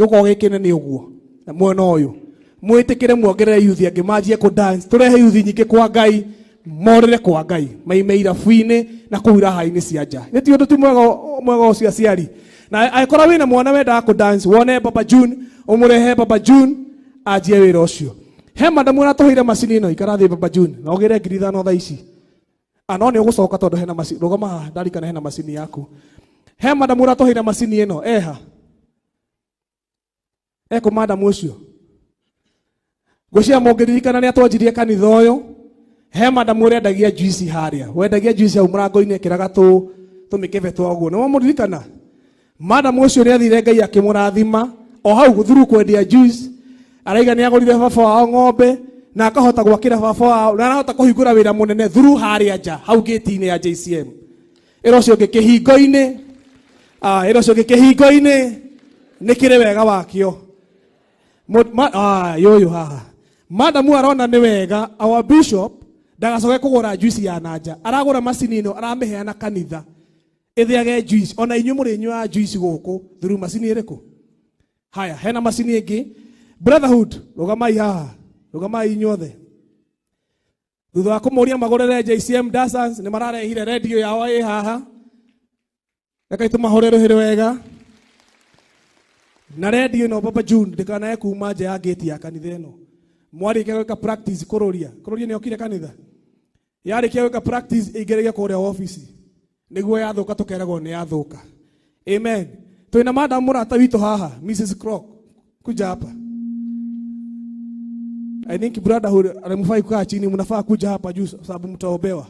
Gĩgũkorwo gĩ kĩnene ũguo. Na mwena ũyũ. Mwĩtĩkĩre muongerere youth angĩ manjie kũ dance. Tũrehe youth nyingĩ kwa Ngai, morĩre kwa Ngai, maime irabu-inĩ na kũu iraha-inĩ cia nja. Nĩ ti ũndũ ti mwega mwega ũcio aciari. Na angĩkorwo wĩna mwana wendaga kũ dance, wone Baba June, ũmũrehe Baba June anjie wĩra ũcio. He madamu ũratũheire macini ĩno, ikara thĩ Baba June, na ũgĩre 5,000 thaa ici. Ah, no nĩ ũgũcoka tondũ hena macini, rũgama haha, ndarikana hena macini yaku. He madamu ũratũheire macini ĩno, eha. Ekũ madamu ũcio? Ngwĩciria mũngĩririkana nĩ atwanjirie kanitha ũyũ. He madamu ũrendagia juice harĩa. Wendagia juice hau mũrango-inĩ ekĩraga tũmĩkebe twa ũguo. Nĩ wamũririkana? Madamu ũcio nĩ athire Ngai akĩmũrathima o hau through kwendia juice. Araiga nĩ agũrire baba wao ng'ombe na akahota gwakĩra baba wao na arahota kũhingũra wĩra mũnene through harĩa nja hau gate-inĩ ya JCM. Ĩra ũcio ũngĩ kĩhingo-inĩ. Ah, ĩra ũcio ũngĩ kĩhingo-inĩ nĩ kĩrĩ wega wakĩo. Yũyũ haha. Madamu arona nĩ wega our bishop ndagacoke kũgũra juice ya nanja. Aragũra macini ĩno aramĩheana kanitha. Ĩthĩage juice. Ona inyuĩ mũrĩnyuaga juice gũkũ through macini ĩrĩkũ? Haya, hena macini ĩngĩ. Brotherhood, rũgamai haha. Rũgamai inyuothe. Thutha wa kũmũria magũrĩre JCM Dancers, nĩ mararehire radio yao ĩ haha. Reke tũmahũre rũhĩ wega. Na radio ĩno Baba June ndĩkanae kuma nja ya gate ya kanitha ĩno. Mwarĩkia gwĩka practice kũrũria. Kũrũria nĩ okire kanitha. Yarĩkia gwĩka practice ĩingĩrĩrie kũrĩa office. Nĩguo yathũka tũkeragwo nĩ yathũka. Amen. Twĩna madam mũrata witũ haha, Mrs. Croc. Kuja hapa. I think brotherhood alimfai kukaa chini, mnafaa kuja hapa juu sababu mtaobewa.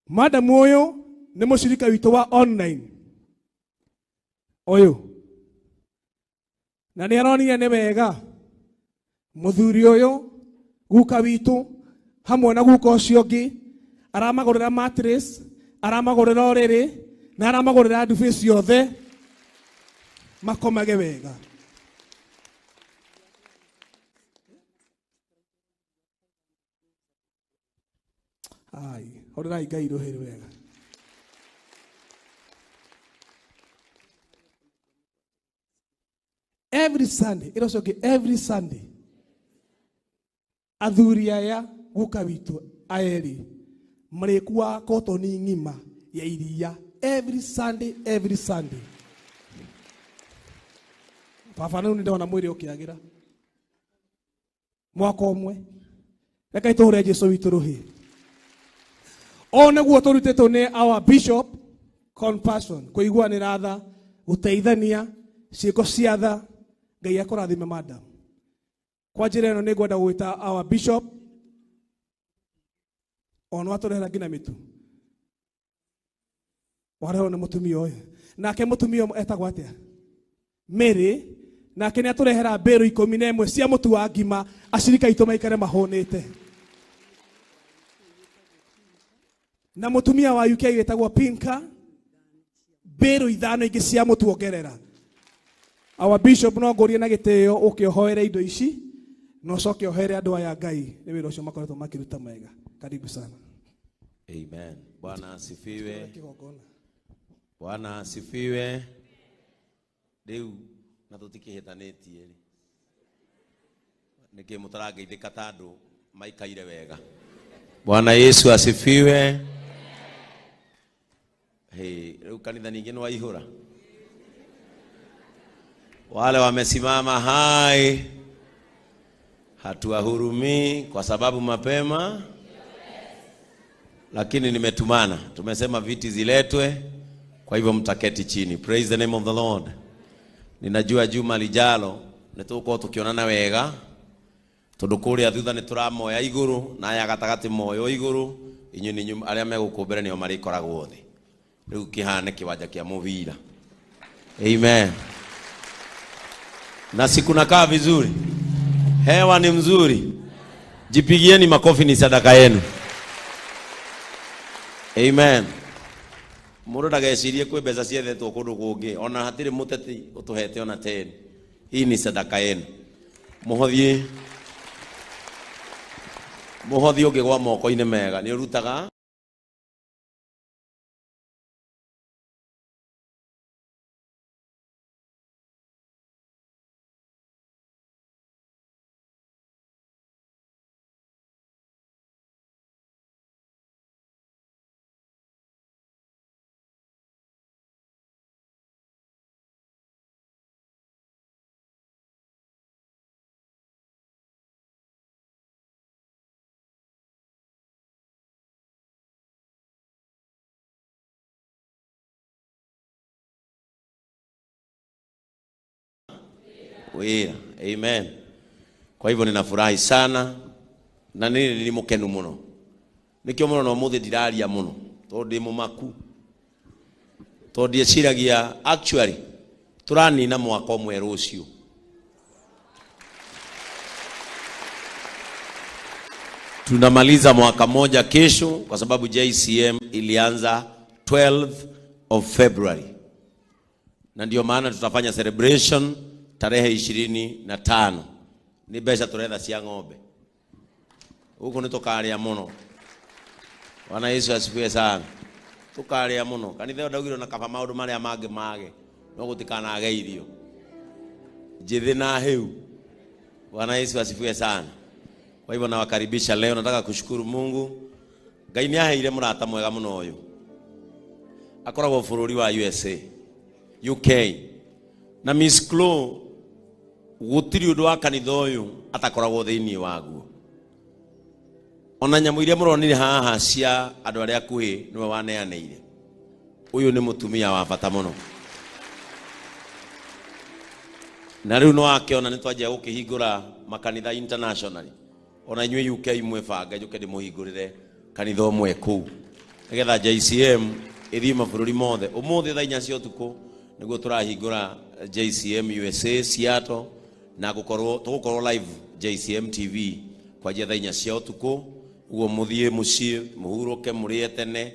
Madam ũyũ nĩ mũshirika witũ wa online. Ũyũ. Na nĩ aronire nĩ wega mũthuri ũyũ guka witũ hamwe na guka ũcio ũngĩ aramagũrĩra mattress, aramagũrĩra ũrĩrĩ na aramagũrĩra ndubi ciothe makomage wega. Ai, hũrĩrai Ngai rũhĩ wega. Every Sunday, ĩra ũcio ũngĩ, every Sunday. Athuri aya guka witũ aerĩ marĩkuaga kotoni ng'ima ya iria every Sunday, every Sunday. Baba rĩu nĩndona mwĩrĩ ũkĩagĩra. Mwaka ũmwe. Reke tũhũre Jesũ witũ rũhĩ. O nĩguo tũrutĩtwo nĩ our bishop, compassion, kũiguanĩra tha, gũteithania, ciĩko cia tha. Ngai akũrathime madam. Kwa njĩra ĩno nĩngwenda gwĩta our bishop ona watũrehera nginya mĩtu. Warehwo nĩ mũtumia ũyũ. Nake mũtumia ũyũ etagwo atĩa? Mary. Nake nĩ atũrehera mbĩrũ 11 cia mũtu wa ngima acirika aitũ maikare mahũnĩte. Na mũtumia wa UK wĩtagwo Pinka, mbĩrũ 5 ingĩ cia mũtu ongerera. Our bishop no ngũrie na gĩtĩo ũke ũhoere indo ici na ũcoke ũhere andũ aya Ngai nĩ wĩra ũcio makoretwo makĩruta mega. Karibu sana. Amen. Bwana asifiwe. Bwana asifiwe. Rĩu na tũtikĩhĩtanĩtie rĩ. Nĩkĩ mũtarangeithĩka ta andũ maikaire wega? Bwana Yesu asifiwe. Hey, rĩu kanitha ningĩ nĩ waihũra. Wale wamesimama hai hatuwahurumii kwa sababu mapema, lakini nimetumana. Tumesema viti ziletwe, kwa hivyo mtaketi chini. Praise the name of the Lord. Ninajua juma lijalo nitugukorwo tukionana wega tondu kuria thutha ni turamoya iguru na aya gatagati moyo iguru, inyuĩ nĩ inyuĩ arĩa megũkũ mbere nĩo marĩkoragwo thĩ. Rĩu kĩhane kĩwanja kĩa mũbira. Amen. Na siku nakaa vizuri, hewa ni mzuri, jipigieni makofi, ni sadaka yenu. Amen. Mũndũ ndagecirie kwĩ mbeca ciethetwo kũndũ kũngĩ, ona hatirĩ mũteti ũtũhete ona 10. Hii ni sadaka yenu. Mũhothi, mũhothi ũngĩgwa moko-inĩ mega nĩ ũrutaga Wĩra. Amen. Kwa hivyo ninafurahi sana na nini ni mukenu muno. Nikio muno no muthi ndiraria muno tondu ndi mumaku. Tondu ndieciragia actually turanina mwaka ũmwe rũciũ. Tunamaliza mwaka moja kesho kwa sababu JCM ilianza 12th of February. Na ndio maana tutafanya celebration tarehe 25. Ni mbeca turetha cia ng'ombe. Huko ni tukaria muno. Bwana Yesu asifiwe sana. Tukaria muno. Kanitha ĩyo ndaugirwo na kaba maundu maria mangi mage no gutikanage irio. Njithi na hiu. Bwana Yesu asifiwe sana. Kwa hivyo nawakaribisha leo. Nataka kushukuru Mungu. Ngai ni aheire murata mwega muno uyu. Akoragwo bururi wa USA, UK. Na Miss Chloe gutiri undu wa kanitha uyu atakoragwo thiini waguo. Ona nyamu iria muronire haha cia andu aria akuhi niwe waneaneire. Uyu ni mutumia wa bata muno. Na riu no akiona ni twanjia gukihingura makanitha internationally. Ona inyuĩ UK mwĩbange njũke ndĩmũhingũrĩre kanitha ũmwe kũu nĩgetha JCM ĩthiĩ mabũrũri mothe. Ũmũthĩ thaa inya cia ũtukũ nĩguo tũrahingũra JCM USA Seattle, na tũgũkorwo live JCM TV kwanjia thaa inya cia ũtukũ. Ũguo mũthiĩ mũciĩ mũhurũke mũrĩe tene,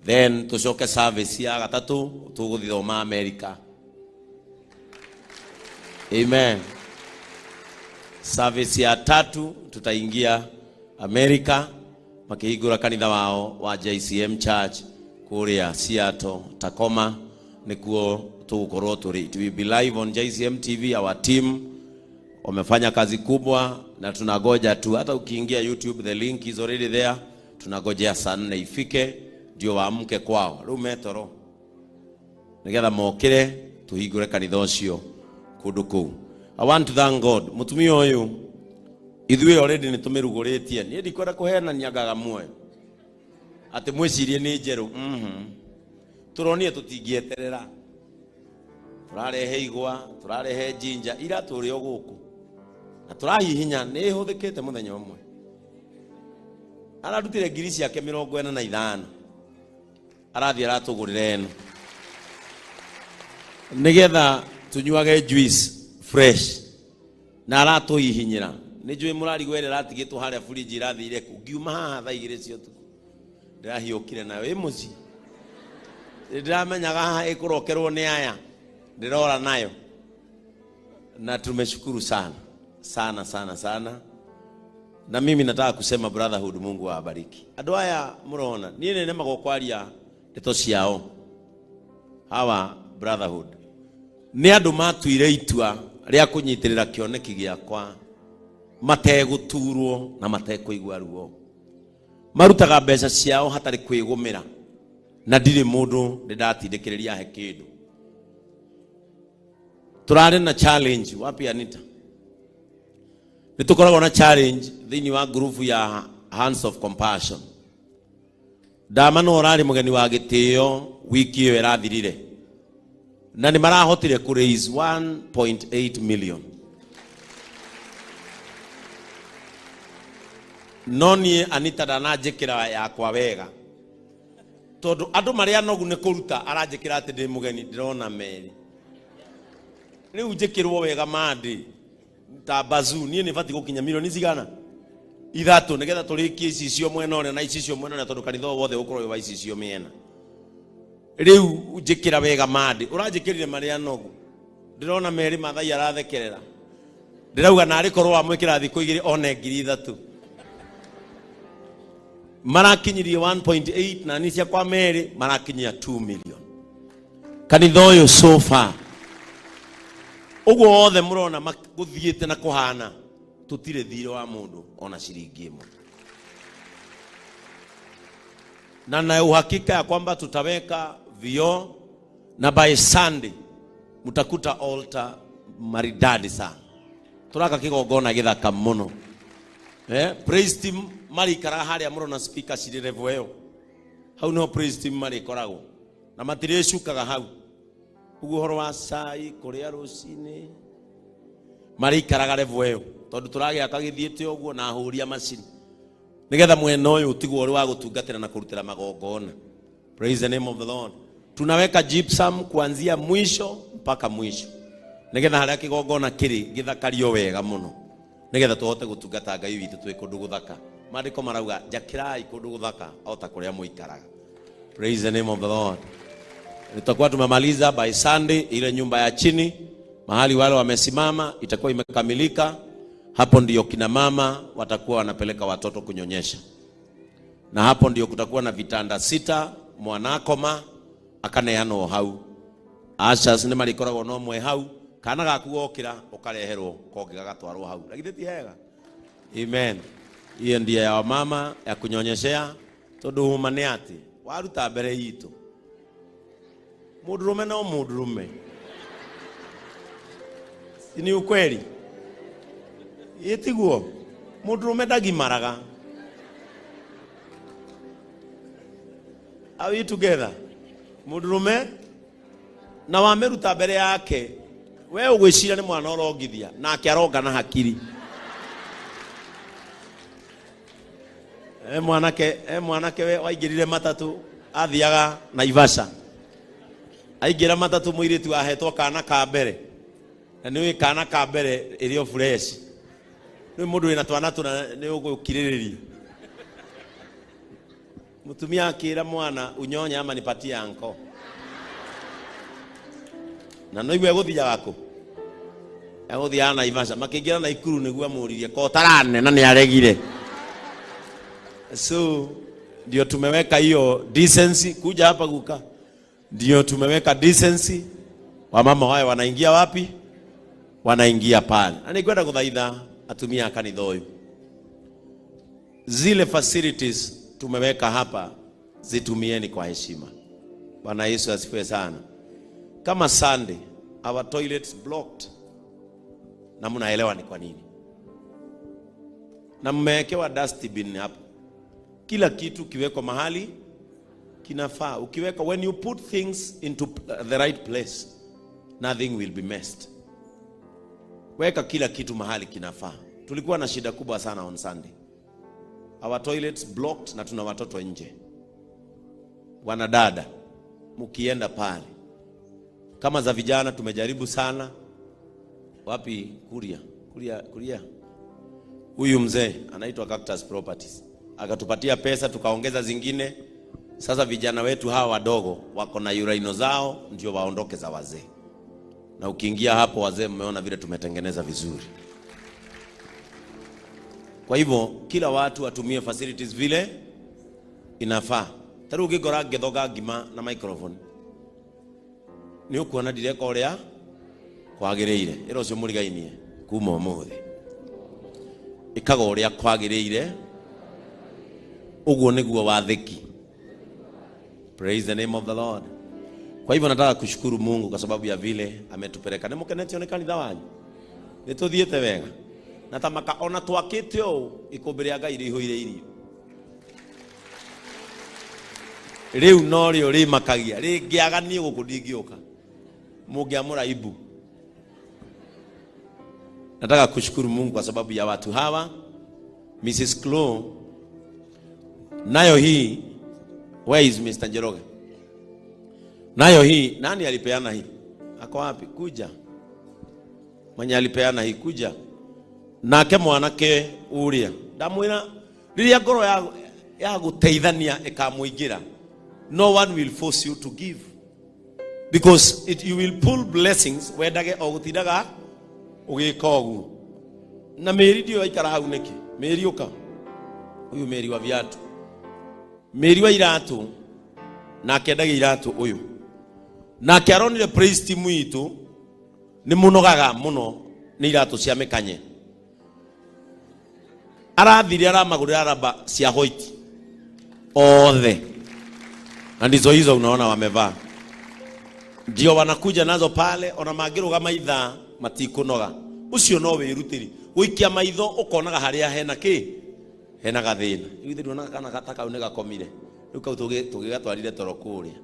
then tũcoke service ya gatatũ tũgũthiĩ thoma America. Amen. Service ya tatu tutaingia Amerika makihingura kanitha wao wa JCM Church kuria Seattle, Tacoma nikuo tugukorwo turi. It will be live on JCM TV. Our team wamefanya kazi kubwa na tunagoja tu. Hata ukiingia YouTube the link is already there. Tunagojea saa 4 ifike ndio waamke kwao. Riu metoro nigetha mokire tuhingure kanitha ucio kundu kuu. I want to thank God. Mutumia uyu ithuĩ already nĩ tũmĩrugũrĩtie. Niĩ ndikwenda kũhenania ngaga muoyo atĩ mwĩcirie nĩ njerũ. Tũronire tũtingĩeterera. Tũrarehe igwa, tũrarehe jinja ira tũrĩ o gũkũ na tũrahihinya. Nĩ ĩhũthĩkĩte mũthenya ũmwe. Ararutire ngiri ciake 45 arathiĩ aratũgũrĩra ĩno nĩgetha tũnyuage juice fresh na aratũhihinyĩra. Nĩ njũĩ mũrarigwo ĩrĩa ĩratigĩtwo harĩa fridge ĩrathire kũ. Ngiuma haha thaa 2 cia ũtukũ ndĩrahiũkire nayo ĩ mũciĩ. Ndĩramenyaga haha ĩkũrokerwo nĩ aya ndĩrora nayo. Na tumeshukuru sana sana sana sana. Na mimi nataka kusema brotherhood, Mungu awabariki. Andũ aya mũrona niĩ nĩ nemagwo kwaria ndeto ciao. Hawa brotherhood nĩ andũ matuire itua rĩa kũnyitĩrĩra kĩoneki gĩakwa mategũturwo na matekũigua ruo. Marutaga mbeca ciao hatarĩ kwĩgũmĩra na ndirĩ mũndũ ndĩndatindĩkĩrĩria he kĩndũ. Tũrarĩ na challenge wapi Anita? Nĩ tũkoragwo na challenge thĩinĩ wa group ya Hands of Compassion. Ndama no ũrarĩ mũgeni wa gĩtĩo wiki ĩyo ĩrathirire na nĩ marahotire kũ raise 1.8 million. No niĩ Anita ndananjĩkĩra yakwa wega tondũ andũ marĩa anogu nĩ kũruta aranjĩkĩra atĩ ndĩ mũgeni ndĩrona merĩ. Rĩu njĩkĩrwo wega mandĩ ta bazu niĩ nĩ batiĩ gũkinya milioni cigana 3 nĩgetha tũrĩkie icicio mwena ũrĩa na icicio mwena ũrĩa tondũ kanitha wothe ũkorwo wĩ wa icicio mĩena. Rĩu njĩkĩra wega mandĩ ũranjĩkĩrire marĩa anogu ndĩrona merĩ Mathai arathekerera. Ndĩrauga narĩ korwo wamwĩkĩra thikũ 2 one ngiri 3. Marakinyirie 1.8 na nicia kwa merĩ marakinyia 2 million. Kanitha ũyũ so far ũguo wothe mũrona gũthiĩte na kũhana tũtirĩ thirĩ wa mũndũ ona ciringi ĩmwe. Na uhakika ya kwamba tutaweka vioo na by Sunday mtakuta altar maridadi sana. Turaka kigongona githaka muno. Praise team marikara haria murona speaker cirĩ level ĩyo. Hau no praise team marikoragwo na matirĩcukaga hau. Ũguo ũhoro wa cai kũrĩa rũcinĩ Marĩikaraga level ĩyo tondũ tũragĩaka gĩthiĩte ũguo na ahũri a macini nigetha mwena ũyũ ũtigwo ũrĩ wa gũtungatĩra na kũrutĩra magongona. Praise the name of the Lord. Tunaweka gypsum kuanzia mwisho mpaka mwisho nigetha harĩa kĩgongona kĩrĩ gĩthakario wega mũno nigetha tũhote gũtungata Ngai witũ twĩ kũndũ gũthaka. Maandĩko marauga njakĩrai kũndũ gũthaka o ta kũrĩa mũikaraga. Praise the name of the Lord. Tutakuwa tumemaliza by Sunday ile nyumba ya chini mahali wale wamesimama itakuwa imekamilika. Hapo ndio kina mama watakuwa wanapeleka watoto kunyonyesha, na hapo ndio kutakuwa na vitanda 6 mwanakoma akaneanwo hau. Ushers nĩ marĩkoragwo no mwe hau, kana gaku gokĩra ũkareherwo kongĩ gagatwarwo hau. Na githĩ ti hega? Amen. Hiyo ndio ya wamama ya kunyonyeshea, tondũ huma nĩ atĩ waruta mbere itũ mũndũrũme no mũndũrũme, si ni ukweli? Ĩtiguo mũndũrũme ndagimaraga. Are we together? Mũndũrũme na wamĩruta mbere yake, we ũgwĩciria nĩ mwana ũrongithia, nake aronga na hakiri. Mwanake we waingĩrire matatũ athiaga Naivasha. Aingĩra matatũ mũirĩtu ahetwo kana ka mbere, na nĩũĩ kana ka mbere ĩrĩ o fresh. Nĩ mũndũ wĩna twana tũna nĩ ũgũkirĩrĩria. Mũtumia akĩra mwana unyonya ama nipatie anko. Na no igue egũthiaga kũ? Egũthiaga Naivasha. Makĩingĩra Naikuru nĩguo amũririe ko tarane na nĩ aregire. So ndio tumeweka hiyo decency kuja hapa guka. Ndio tumeweka decency. Wamama wao wanaingia wapi? Wanaingia pale. Na nikwenda kuthaitha atumia kanitha ũyũ. Zile facilities tumeweka hapa zitumieni kwa heshima. Bwana Yesu asifiwe sana. Kama Sunday our toilets blocked, na mnaelewa ni kwa nini. Na mmewekewa dustbin hapo. Kila kitu kiweko mahali kinafaa. Ukiweka, when you put things into the right place, nothing will be messed. Weka kila kitu mahali kinafaa. Tulikuwa na shida kubwa sana on Sunday. Our toilets blocked na tuna watoto nje. Wanadada, mkienda pale. Kama za vijana tumejaribu sana. Wapi Kuria? Kuria. Huyu mzee anaitwa Cactus Properties. Akatupatia pesa tukaongeza zingine. Sasa vijana wetu hawa wadogo wako na uraino zao ndio waondoke za wazee. Na ukiingia hapo wazee mmeona vile tumetengeneza vizuri. Kwa hivyo kila watu watumie facilities vile inafaa. Taru ũngĩngora ngĩthonga ngima na microphone nĩ ũkuona ndireka ũrĩa kwagĩrĩire. Ĩra ũcio mũrigainie kuma ũmũthĩ ĩkaga ũrĩa kwagĩrĩire, ũguo nĩguo wathĩki. Praise the name of the Lord. Kwa hivyo nataka kushukuru Mungu kwa sababu ya vile ametupeleka. Nĩ mũkenetio nĩ kanitha wanyu? Nĩ tũthiĩte wega. Na tamaka ona twakĩte ũũ ikũmbĩ rĩa Ngai rĩihũire irio. Rĩu no rĩo rĩmakagia. Rĩngĩaga niĩ gũkũ ndingĩũka. Mũngĩamũra ibu. Nataka kushukuru Mungu kwa sababu ya watu hawa. Mrs. Klo, nayo hii, where is Mr. Njoroge? Nayo hii, nani alipeana hii? Ako wapi? Kuja. Mwenye alipeana hii, kuja. Nake mwanake uria. Ndamwira, rĩrĩa ngoro ya gũteithania ĩkamũingĩra, no one will force you to give. Because you will pull blessings wendage o gũtindaga ũgĩka ũguo. Na mĩri ndiũĩ waikara hau nĩkĩ? Mĩri ũka. Ũyũ mĩri wa viatu. Mĩri wa iratũ, nake endagia iratũ ũyũ. Nake aronire praise team itũ nĩ mũnogaga mũno nĩ iratũ cia mĩkanye. Arathire aramagũrĩra raba cia white othe, na ndizo hizo unaona wamevaa, ndio wanakuja nazo pale. Ona mangĩrũgama ithaa matikunoga. Ucio no wĩrutĩri gũikia maitho ũkonaga harĩa hena kĩ, hena gathĩna. Ithuĩ nduonaga kana ta kau nĩ gakomire. Rĩu kau tũgĩgatwarire toro kũrĩa,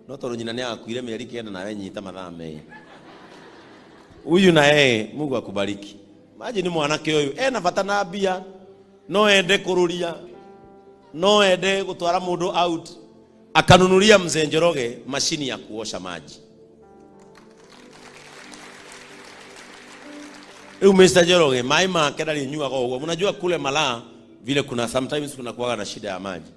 no tondũ nyina nĩ agakuire mĩeri 9 nawe nyita mathaa merĩ. Huyu na yeye Mungu akubariki. Maji ni mwanake uyu ena bata na mbia, no ende kururia, no ende gutwara mundu out, akanunulia mzee Njoroge mashini ya kuosha maji. Riu Mr. Njoroge mai make ndarinyuaga uguo. Mnajua kule Malaa vile kuna sometimes kuna kuwaga na shida ya maji.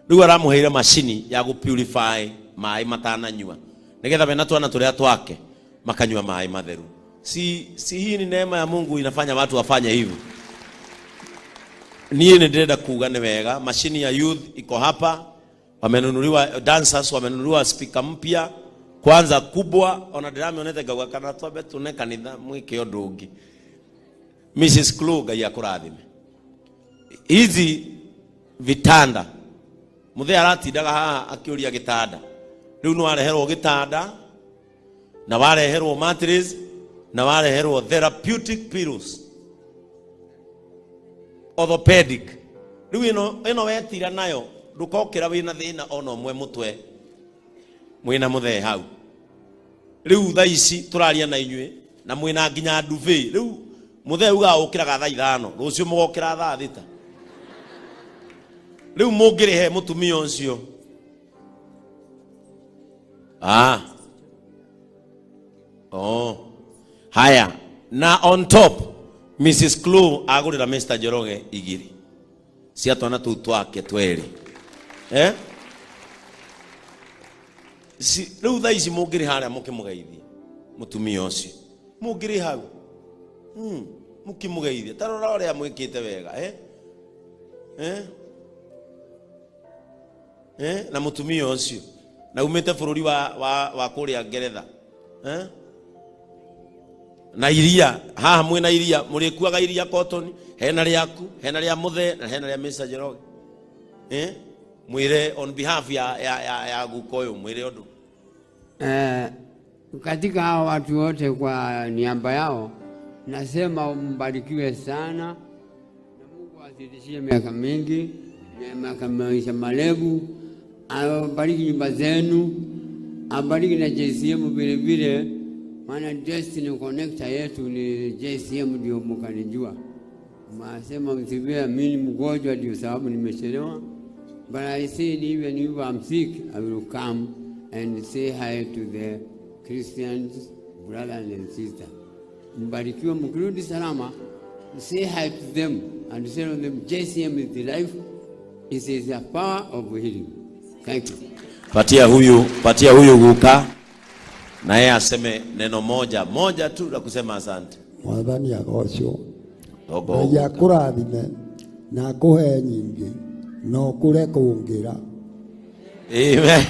Riu aramuheire mashini ya gupurify mai matananyua, nigetha mena twana turia twake makanyua mai matheru. Si hii ni neema ya Mungu inafanya watu wafanye hivyo. Niĩ nĩ ndĩrenda kuga nĩ wega, mashini ya youth iko hapa, wamenunuliwa dancers, wamenunuliwa speaker mpya kwanza kubwa, ona ndiramionete ngauga kana twambe tune kanitha mwike ũndũ ũngĩ. Mrs. Chloe, Ngai akũrathime. Hizi vitanda muthee aratindaga haha akiũria gĩtanda, rĩu nĩ wareherwo gĩtanda na wareherwo mattress na wareherwo therapeutic pillows orthopedic. Rĩu ĩno wetira nayo ndũkokĩra wĩna thĩna ona ũmwe mũtwe mwĩna mũthee hau. Rĩu thaa ici tũraria na inyuĩ na mwĩna nginya duvet. Rĩu mũthee ugaga ũkĩraga thaa 5, rũciũ mũgokĩra thaa 6. Rĩu mũngĩrĩhe mũtumia ũcio. Oh. Haya, na on top Mrs. Chloe agũrĩra Mr. Njoroge igiri cia twana tũu twake tweri. Si rĩu thaa ici mũngĩrĩ harĩa mũkĩmũgeithia mũtumia ũcio, mũngĩrĩ hau mũkĩmũgeithia, ta rora ũrĩa mwĩkĩte wega, na mũtumia ũcio na umĩte bũrũri wa kũrĩa Ngeretha, Na iria haha mwĩna iria, mũrĩkuaga iria cotton, hena rĩaku, hena rĩa mũthee na hena rĩa Mr. Njoroge. Mwĩre on behalf ya guka ũyũ, mwĩre ũndũ. Katika hao watu wote kwa niaba yao nasema mbarikiwe sana na Mungu azidishie miaka mingi, miaka maisha marefu, abariki nyumba zenu, abariki na JCM vile vile, maana Destiny Connector yetu ni JCM, ndio mkanijua. Masema msibia mimi mgonjwa ndio sababu nimechelewa. But I said even if I'm sick, I will come and say hi to the Christians, brothers and sisters. Mbarikiwe mkirudi salama, say hi to them and say to them, JCM is the life, it is the power of healing. Thank you. Patia huyu guka na yeye aseme neno moja moja tu la kusema asante. Mwathani agocwo. Togo. Ngai akũrathime na akũhe nyingĩ na ũkũre kũngĩra. Amen.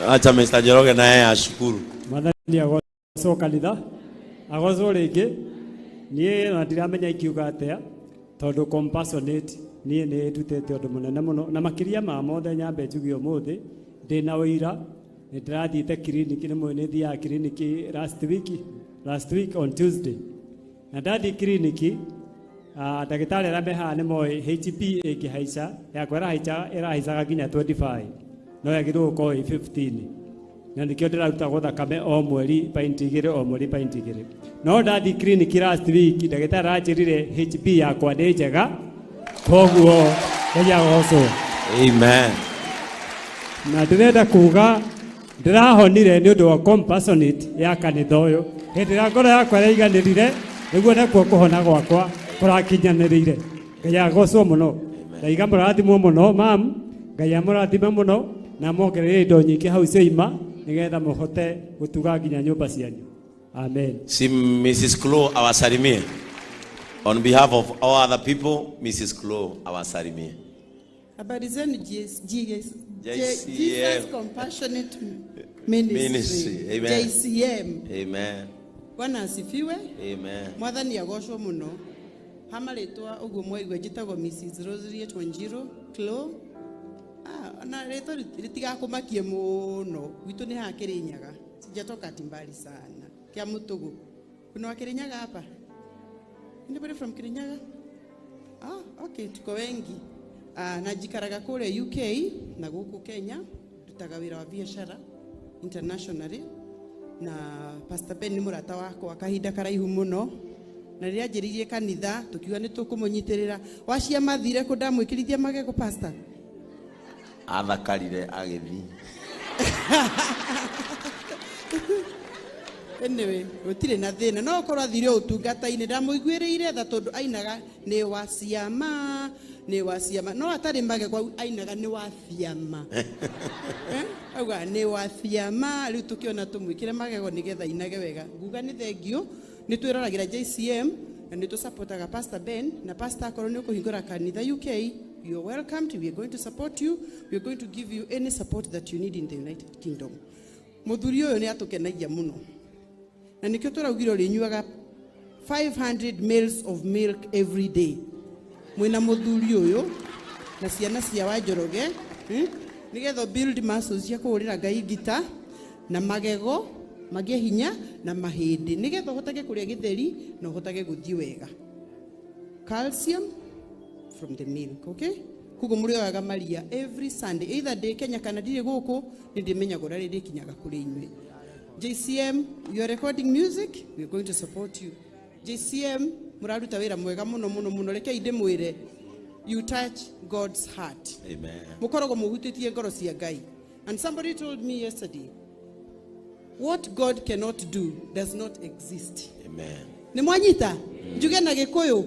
Acha Mr. Njoroge na yeye ashukuru. Mwathani agocwo kanitha, agocwo rĩngĩ. Niĩ ona ndiramenya ingiuga atĩa tondũ compassionate niĩ nĩ ndutĩte ũndũ mũnene mũno, na makĩria ma mothe nyambe njuge ũmũthĩ ndĩna ũira. Nĩ ndĩrathiĩte kiriniki, nĩ mũĩ nĩ thiaga kiriniki last week on Tuesday, na ndathiĩ kiriniki, ndagĩtarĩ arĩa me haha nĩ moĩ HB ĩngĩhaica, yakwa ĩrahaica, ĩrahaicaga nginya 25, no yagĩrĩirwo gũkorwo ĩ 15, na nĩkĩo ndĩrarutagwo thakame o mweri pint igĩrĩ, o mweri pint igĩrĩ. No ndathiĩ kiriniki last week, ndagĩtarĩ aranjĩrire HB yakwa nĩ njega, koguo Ngai agocwo. Amen. Na ndĩrenda kuga ndĩrahonire nĩ ũndũ wa compassionate ya kanitha ũyũ. Hĩndĩ ĩrĩa ngoro yakwa ĩraiganĩrire, nĩguo nakuo kũhona gwakwa kũrakinyanĩrĩire. Ngai agocwo mũno. Ngai amũrathimwo mũno, mam. Ngai amũrathime mũno na amuongereire indo nyingĩ hau cioima nĩgetha mũhote gũtuga nginya nyũmba cianyu. Amen. Si Mrs. Chloe awasalimie. On behalf of all other people, Mrs. Chloe awasalimie. Habari zenu JCM. Jesus Compassionate Ministry. Ministry. Amen. JCM. Amen. Bwana asifiwe. Amen. Mwathani agocwo muno. Hama ritwa uguo mwaigua njitagwo Mrs. Rosaliet Wanjiru Chloe. Na ritwa ritigakumakie muno. Gwitu ni haha Kirinyaga. Sijatoka ati mbali sana. Kia Mutugu. Kuna wa Kirinyaga hapa? Anybody from Kirinyaga? Okay, tuko wengi. Na njikaraga kũrĩa UK na gũkũ Kenya, ndutaga wĩra wa biacara internationally. Na Pastor Ben nĩ mũrata wakwa kahinda karaihu mũno. Na rĩrĩa anjĩrĩirie kanitha tukiuga nĩ tũkũmũnyitĩrĩra. Wacia mathire kũ ndamwĩkĩrithia magego pastor? Athakarire agĩthiĩ. Anyway, gũtirĩ na thĩna. No ũkorwo athire ũtungata-inĩ ndamũiguĩrĩire tha tondũ ainaga nĩ wa ciama, nĩ wa ciama. No atarĩ magego ainaga nĩ wa ciama. Auga nĩ wa ciama, rĩu tũkĩona tũmwĩkĩre magego nĩgetha ainage wega. Nguga nĩ thengiũ, nĩ twĩroragĩra JCM na nĩ tũsupportaga Pastor Ben, na pastor akorwo nĩ ũkũhingũra kanitha UK, you are welcomed. We are going to support you. We are going to give you any support that you need in the United Kingdom. Mũthuri ũyũ nĩ atũkenagia mũno. Na nĩkĩo tũraugire ũrĩnyuaga 500 mils of milk every day. Mwĩna mũthuri ũyũ na ciana cia Wanjoroge, nĩgetha build muscles cia kũhũrĩra Ngai ngita na magego magĩe hinya na mahĩndĩ nĩgetha ũhotage kũrĩa gĩtheri na ũhotage gũthiĩ wega. Calcium from the milk, okay? Koguo mũrĩoyaga maria every Sunday, either ndĩ Kenya kana ndirĩ gũkũ, nĩ ndĩmenyaga ũrĩa rĩrĩkinyaga kũrĩ inyuĩ. JCM, you are recording music, we are going to support you. JCM, mũraruta wĩra mwega mũno mũno mũno, rekei ndĩmwĩre, you touch God's heart. Amen. Mũkoragwo mũhutĩtie ngoro cia Ngai. And somebody told me yesterday, what God cannot do does not exist. Amen. Nĩ mwanyita? Njuge na Gĩkũyũ,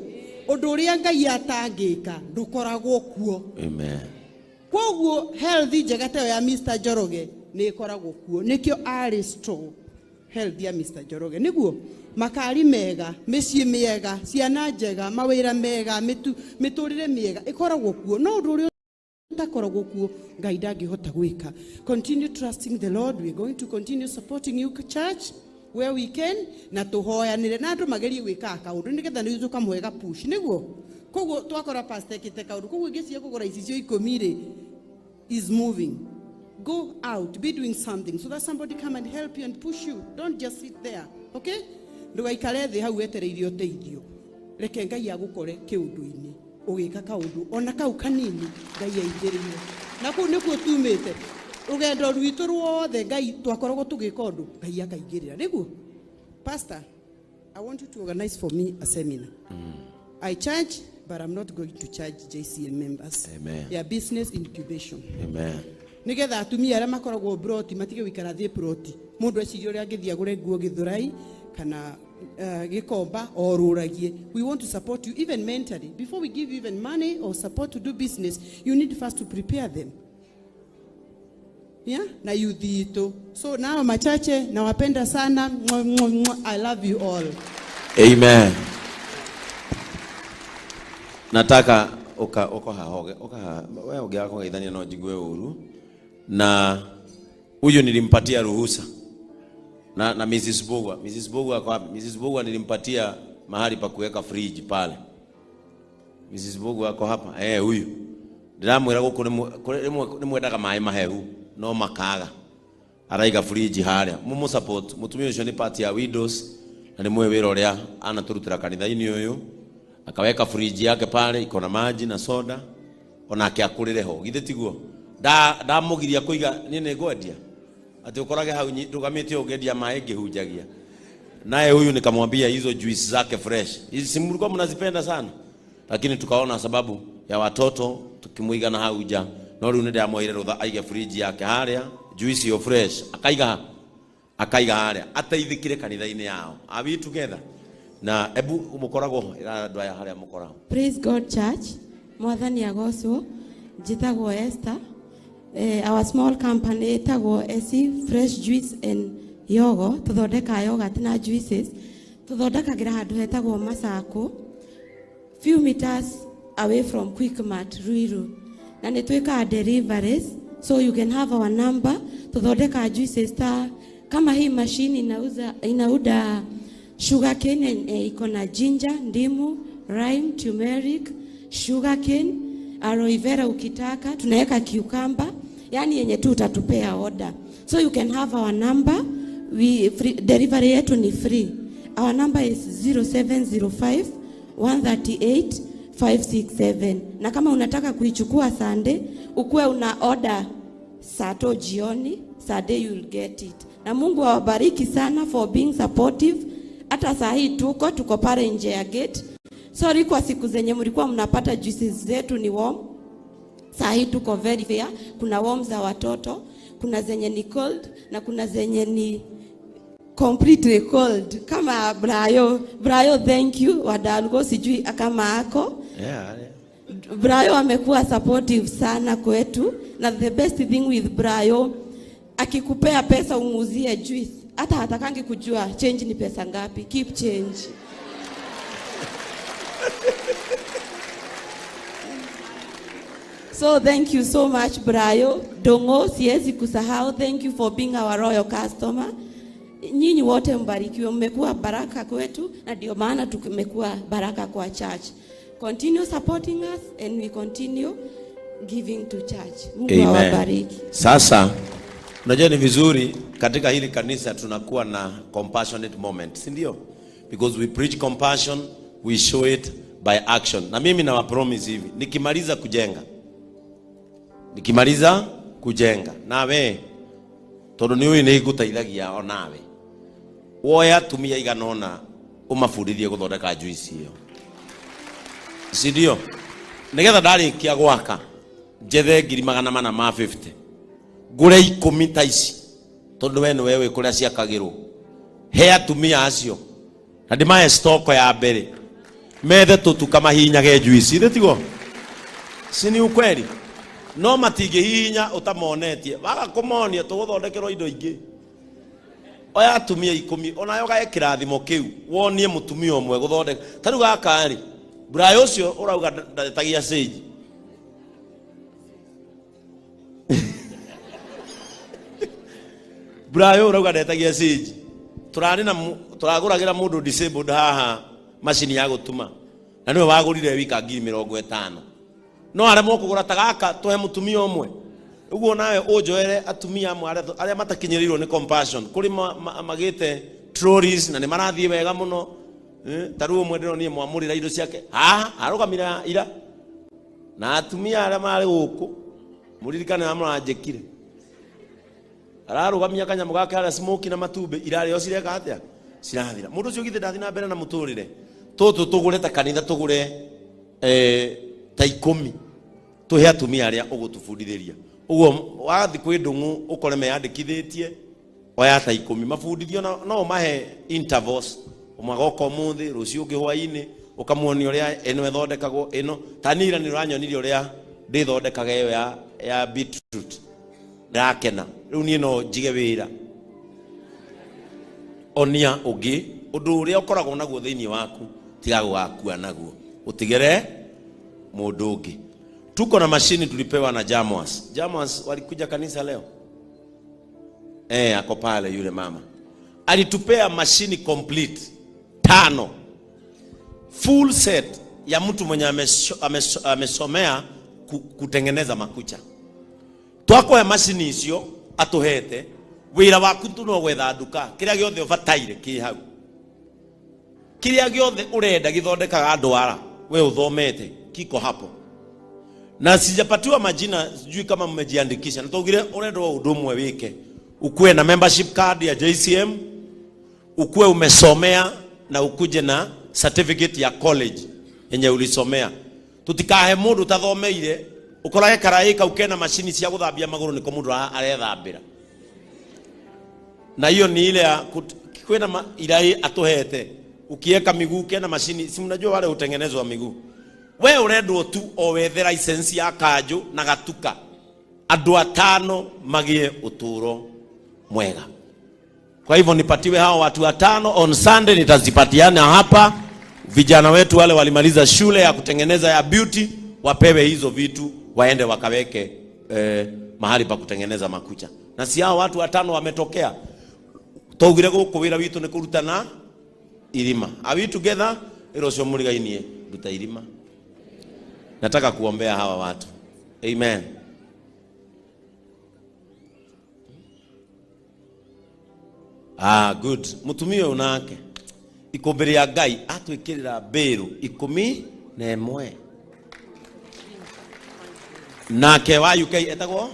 ũndũ ũrĩa Ngai atangĩka ndũkoragwo kuo. Amen. Koguo health njega ta ĩyo ya Mr. Njoroge nĩ ĩkoragwo kuo. Nĩkĩo arĩ strong health ya Mr. Njoroge. Nĩguo makari mega, mĩciĩ mĩega, ciana njega, mawĩra mega, mĩtũrĩre mĩega ĩkoragwo kuo. No ũndũ ũrĩa ũtakoragwo kuo Ngai ndangĩhota gwĩka. Continue trusting the Lord. We are going to continue supporting you church where we can, na tũhoyanĩre na andũ magerie gwĩka kaũndũ nĩgetha nĩ tũkamũhe ga push. Nĩguo koguo twakora pastor ekĩte kaũndũ, koguo ingĩcia kũgũra icicio 10 rĩ, is moving. Go out, be doing something so that somebody come and help you and push you. Don't just sit there, okay? Ndũgaikare thĩ hau wetereire ũteithio. Reke Ngai agũkore kĩũndũ-inĩ ũgĩka kaũndũ ona kau kanini Ngai aingĩrĩire. Na kũu nĩkuo tumĩte rũgendo rwitũ ruothe, Ngai twakoragwo tũgĩka ũndũ Ngai akaingĩrĩra. Nĩguo Pastor, I want you to organize for me a seminar. I charge, but I'm not going to charge JCM members. Amen. Ya business incubation. Amen. Nigetha atumia arĩa makoragwo broti matige gũikara thĩ broti. Mũndũ eciria ũrĩa angĩthiĩ agũre nguo Gĩthũrai kana Gĩkomba orũragie. We want to support you even mentally. Before we give you even money or support to do business, you need first to prepare them. Yeah? Na youth itũ. So nao machache, nawapenda sana. Mwa, mwa, mwa. I love you all. Amen. Nataka uka hahoge, uka wewe ungeaga kũgeithania no njigue ũru. Na huyu nilimpatia ruhusa. Na Mrs. Bogwa, Mrs. Bogwa kwa wapi? Mrs. Bogwa nilimpatia mahali pa kuweka fridge pale. Mrs. Bogwa ako hapa. Huyu. Ndiramwira guku ni mwendaga maĩ mahehu no makaga. Araiga fridge haria. Mumu support mutumia ucio ni part ya widows na ni mwe wira uria anaturutira kanitha-inĩ uyu. Akaweka fridge yake pale iko na maji na soda onake akurire ho. Githĩ tiguo? Ndamugiria kuiga ni nĩ ngwendia. Ati ukorage hau ndugamĩte ũngĩendia maĩ ngĩhunjagia. Naye huyu nikamwambia hizo juice zake fresh. Hizi si mlikuwa mnazipenda sana. Lakini tukaona sababu ya watoto tukimuiga na hau nja. No rĩu nĩndamwĩrire rũtha aige fridge yake harĩa, juice yo fresh. Akaiga harĩa ateithĩkire kanitha-inĩ yao. Are we together? Na ebu mũkoragwo ĩra andũ aya harĩa mũkoragwo. Praise God Church. Mwathani agocwo. Njĩtagwo Esther. Our small company ĩtagwo Esi Fresh Juice and Yogo. Tũthondekaga yogurt na juices. Tũthondekagĩra handũ hetagwo Masako, few meters away from Quickmart Ruiru. Na nĩ twĩkaga deliveries, so you can have our number. Tũthondekaga juices ta kama hii machine inauda sugar cane, iko na ginger, ndimu, lime, turmeric, sugar cane, aloe vera ukitaka, tunaweka cucumber, yani yenye tu utatupea order. So you can have our number. We free, delivery yetu ni free. Our number is 0705 138 567. Na kama unataka kuichukua Sunday, ukuwe una order saa 2 jioni, Sunday you will get it. Na Mungu awabariki sana for being supportive. Hata saa hii tuko pale nje ya gate. Sorry kwa siku zenye mlikuwa mnapata juices zetu ni warm. Saa hii tuko very fair. Kuna warm za watoto, kuna zenye ni cold na kuna zenye ni completely cold. Kama Brayo, thank you. Wadalugo sijui kama ako. Yeah. Brayo amekuwa supportive sana kwetu, na the best thing with Brayo, akikupea pesa umuuzie juice, hata hatakangi kujua change ni pesa ngapi. Keep change. So thank you so much Brayo. Dongo, siwezi kusahau, thank you for being our royal customer. Nyinyi wote mbarikiwe, mmekuwa baraka kwetu na ndio maana tumekuwa baraka kwa church. Continue supporting us and we continue giving to church. Mungu awabariki. Sasa unajua ni vizuri katika hili kanisa tunakuwa na compassionate moment, si ndio? Because we preach compassion, we show it by action. Na mimi na promise hivi, nikimaliza kujenga nawe tondu ni uyu ni nguteithagia onawe woya atumia igana ona umabundithie guthondeka juice iyo, si ndio? Nigetha ndarikia gwaka njethe 450,000 ngure 10 ta ici tondu we niwe wi kuria ciakagirwo, he atumia acio na ndimahe stoko ya mbere methe tutuka mahinyage juice ithe tiguo, si ni ukweli? No matingĩhihinya ũtamonetie, waga kũmonia tũgũthondekerwo indo ingĩ. Oya atumia 10 onayo gae kĩrathimo kĩu wonie mũtumia ũmwe gũthondeka. Ta rĩu gaka rĩ, Brayo ũcio ũrauga ndetagia sage. Brayo ũrauga ndetagia sage. Tũrarĩ na tũragũragĩra mũndũ disabled haha macini ya gũtuma, na nĩwe wagũrire wika 50,000. No aremwo kũgũra ta gaka tũhe mũtumia ũmwe. Ũguo nawe ũnjoere atumia amwe arĩa matakinyĩrĩirwo nĩ compassion, kũrĩ magĩte trolleys na nĩ marathiĩ wega mũno. Ta rĩu ũmwe ndĩronire mwamũrĩra indo ciake haha arũgamire ira, na atumia arĩa marĩ gũkũ mũririkane na mũranjĩkire, ararũgamia kanyamũ gake harĩa smoky na matumbĩ irarĩo cireka atĩa, cirathira. Mũndũ ũcio githĩ ndathiĩ na mbere na mũtũrĩre. Tũtũ tũgũre ta kanitha, tũgũre ta 10 tuhe atumia aria ugutubundithiria. Uguo wathi kwi ndungu ukore meyandikithitie oya ta 10 mabundithio, no mahe intervals, umwe agoka umuthi rucio ungi hwaini, ukamuonia uria ino ithondekagwo ino. Ta nira ni uranyonirie uria ndithondekaga iyo ya beetroot, ndakena riu nie no njige wira. Onia ungi undu uria ukoragwo naguo thiini waku, tiga gwakua naguo utigere mundu ungi. Tuko na mashini tulipewa na Jamas. Jamas walikuja kanisa leo. Ako pale yule mama. Alitupea mashini complete 5. Full set ya mtu mwenye amesomea kutengeneza makucha. Twako ya mashini icio atuhete wira waku tu no gwetha nduka kiria giothe ubataire ki hau. Kiria giothe urenda githondekaga ndwara we uthomete kiko hapo. Na sijapatiwa majina, sijui kama mmejiandikisha. Na urendwo undu umwe wike, ukuwe na membership card ya JCM, ukuwe umesomea na ukuje na certificate ya college yenye ulisomea. Tutikahe mundu utathomeire ukorage karai kau kena mashini cia guthambia maguru niko mundu arethambira. Na hiyo ni ile ya kwina irai atuhete, ukiweka miguu kena mashini, si mnajua wale utengenezwa miguu. We urendwo tu o wethe license ya kanju na gatuka andu 5 magie uturo mwega. Kwa hivyo nipatiwe hao watu 5 on Sunday, nitazipatiana hapa. Vijana wetu wale walimaliza shule ya kutengeneza ya beauty wapewe hizo vitu waende wakaweke mahali pa kutengeneza makucha. Na si hao watu 5 wametokea. Twaugire guku wira witu ni kurutana irima. Are we together? Iro cio murigainie ruta irima. Nataka kuombea hawa watu. Amen. Ah, good. Mutumia unake ikombe ria Ngai atwikirira mbiru 11. Nake wa UK etagwo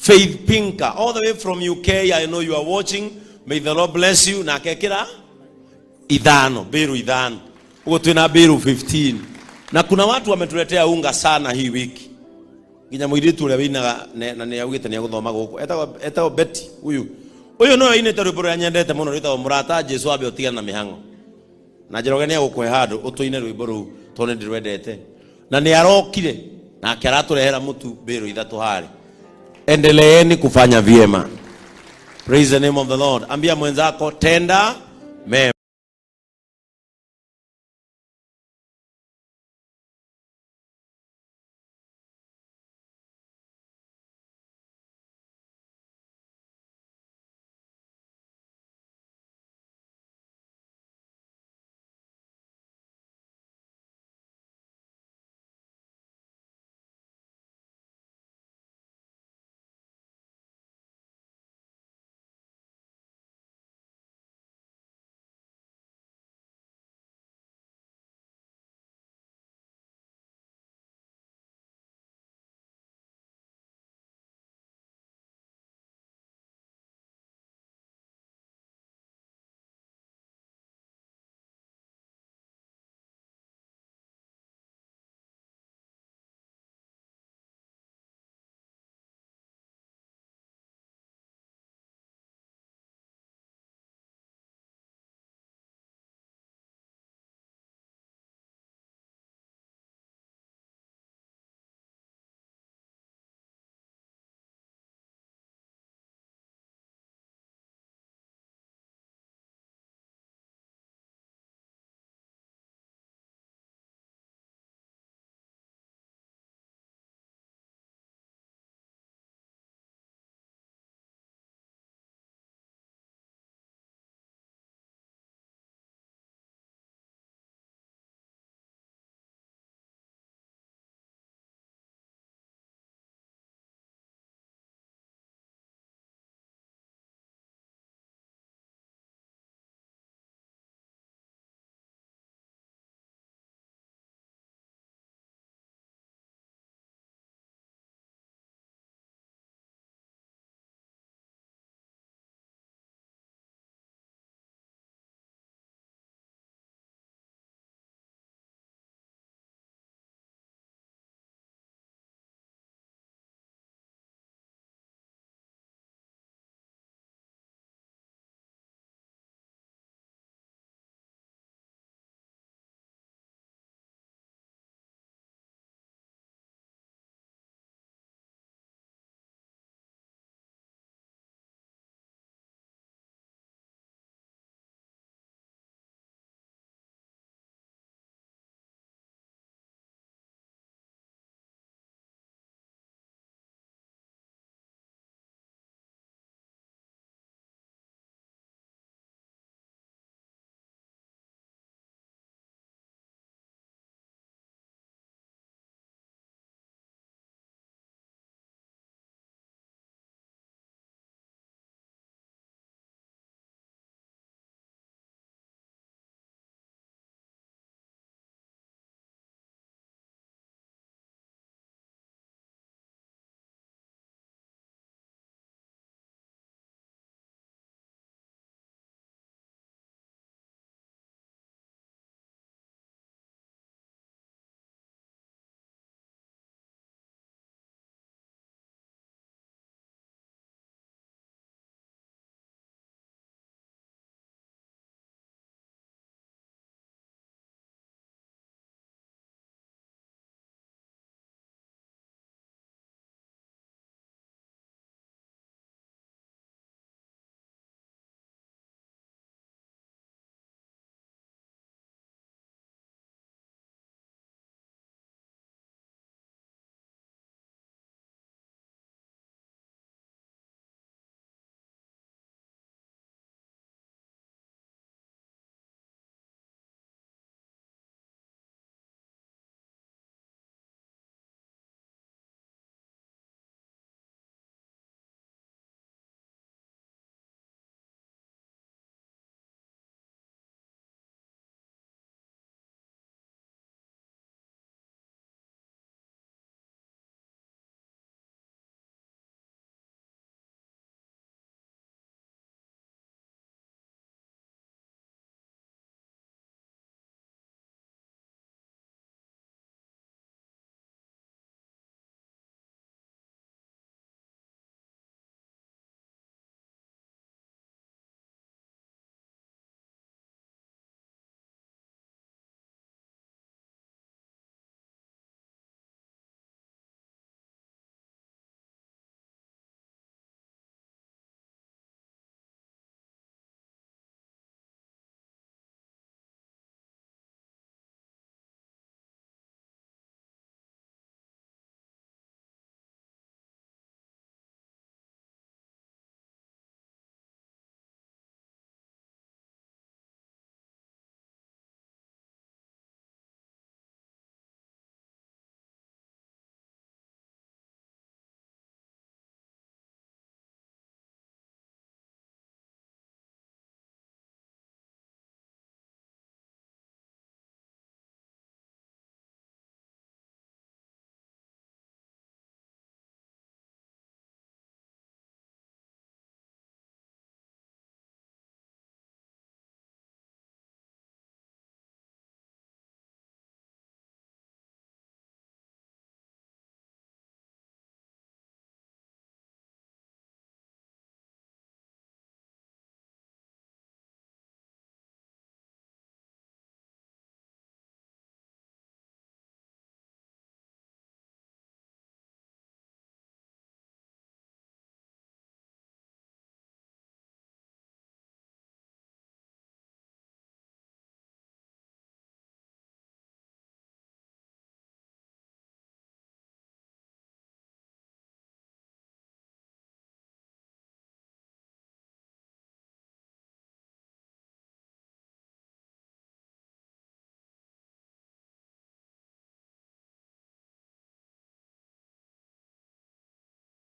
Faith Pinker all the way from UK. I know you are watching. May the Lord bless you. Na akekĩra ithano, biru ithano. Ũguo twĩna biru 15. Na kuna watu wametuletea unga sana hii wiki. Nginya mũirĩtu ũrĩa wĩinaga na nĩ augĩte nĩ egũthoma gũkũ. Etagwo Betty huyu. Ũyũ nĩwe ũinĩte rwĩmbo rũrĩa nyendete mũno rwĩtagwo Mũrata Jesu ambe ũtigane na mĩhang'o. Na Njoroge nĩ egũkũhe handũ ũtũine rwĩmbo rũu tondũ nĩ ndĩrwendete. Na nĩ arokire nake aratũrehera mũtu mbĩrũ ithatũ harĩ. Endeleeni kufanya vyema. Praise the name of the Lord. Ambia mwenzako, tenda mema.